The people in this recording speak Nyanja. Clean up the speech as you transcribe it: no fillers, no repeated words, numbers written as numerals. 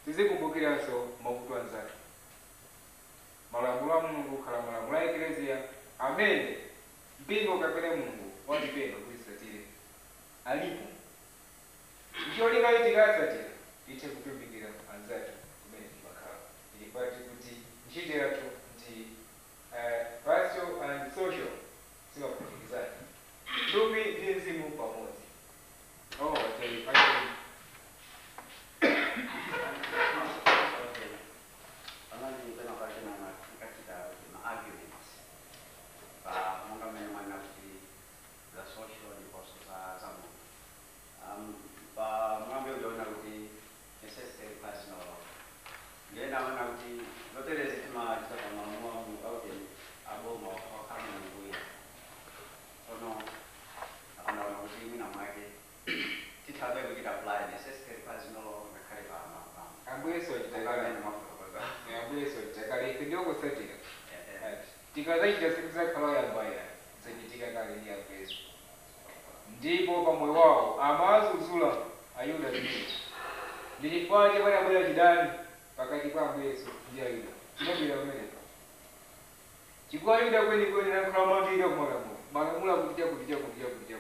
Tizikumbukiranso mavuto anzathu. Malamulo a Mulungu khala malamulo a Eklesia amene mpingo kapena Mulungu watipempha kuti titsatire alipo. Ncholinga tikatsatira tithe kutumikira anzathu kumene timakhala. Chifukwa kuti ntchito yathu ndi pastoral and social, zimaphatikizana, thupi ndi mzimu pamodzi. Oh, okay. Okay. Panali pena pake na tikachita ma arguments pa monga mmene mwanena kuti za social ndiponso za munthu, pa mwambi uliona kuti necessity requires no law. Ndiye naona kuti zoterezi timachita pa malamulo auteni aboma okhala mbuya. Tsono apanaona kuti mwina mwake tithabe kuchita apply necessity requires no law ngakhale pa Ambuye Yesu achita kale. Amene mafotokoza. Ambuye Yesu achita kale, ife ndiokutsatira. Tikazachita sikuzakhala yambaya, zachitika kale ndi Ambuye Yesu. Ndipo pamoyo wawo amazuzula Ayuda zimenezo. Ndi chifukwa chake panabwera chidani pakati pa Ambuye Yesu ndi Ayuda. Chinabwera pamenepo chifukwa Ayuda kwenikweni nakhala mambiri ku malamulo, malamulo akuti chakuti, chakuti, chakuti.